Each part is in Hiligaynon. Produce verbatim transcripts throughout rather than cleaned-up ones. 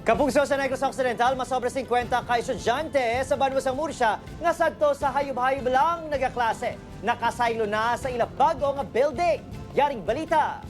Kapugso sa Negros Occidental, mas sobra singkwenta ka estudyante sa banwa sang Murcia nga sadto sa hayub-hayub lang nagaklase, nakasaylo na sa ila bag-o nga building. Yaring balita.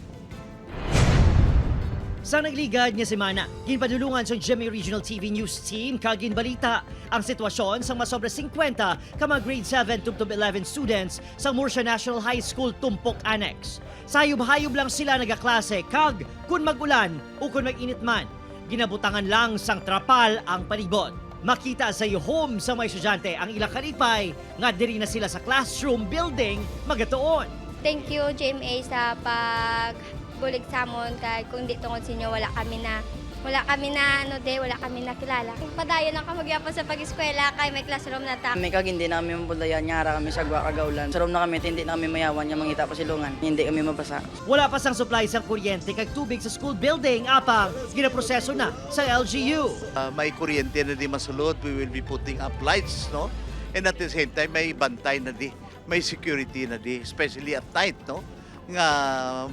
Sa nagligad nga semana, ginpadulungan sang G M A Regional T V News Team kag ginbalita ang sitwasyon sang mas sobra singkwenta ka mga grade seven tubtob eleven students sa Murcia National High School Tumpok Annex. Sayop-hayop lang sila nagaklase kag kun mag-ulan o kun mag-init man, ginabutangan lang sang trapal ang palibot. Makita sa ihom sa mga estudyante ang ila kalipay nga diri na sila sa classroom building magatuon. Thank you, G M A, sa pagbulig sa amon, kay kung di tungod sa inyo, wala kami na, wala kami na, ano, de, wala kami nakilala. Padayon lang kami gyapon sa pag-eskwela kay may classroom na ta. Kami kag hindi na kami mabudlayan nga ara kami sa gwa kag ulan. Sa room na kami, hindi na kami mayawan nga mangita pa silungan. Hindi kami mabasa. Wala pa sang supply sang kuryente kag tubig sa school building, apang ginaproseso na sa L G U. Ah, may kuryente na di masulod, we will be putting up lights, no? And at the same time, may bantay na di, may security na di, especially at night, no? Nga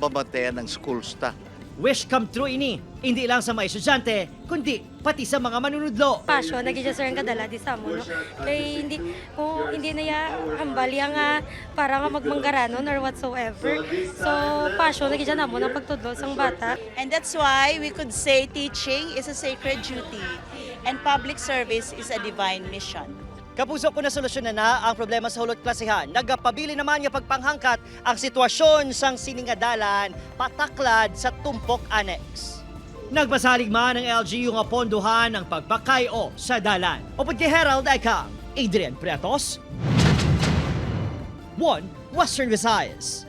mabantayan ang schools ta. Wish come true ini, hindi lang sa mga estudyante, kundi pati sa mga manunudlo. Passion na gid siya, sir, ang kadala di sa amon, no? Kay hindi, kung hindi na ya hambal ya nga para nga magmanggaranon or whatsoever. So, passion na gid siya namon ang pagtudlo sang bata. And that's why we could say teaching is a sacred duty and public service is a divine mission. Kapuso, kon nasolusyonan na ang problema sa hulot klasehan, nagapabilin naman nga pagpanghangkat ang sitwasyon sang sini nga dalan pataklad sa Tumpok Annex. Nagpasalig man ang L G U nga pondohan ang pagpakay-o sa dalan. Upod kay Harold Icam, Adrian Pretos, One Western Visayas.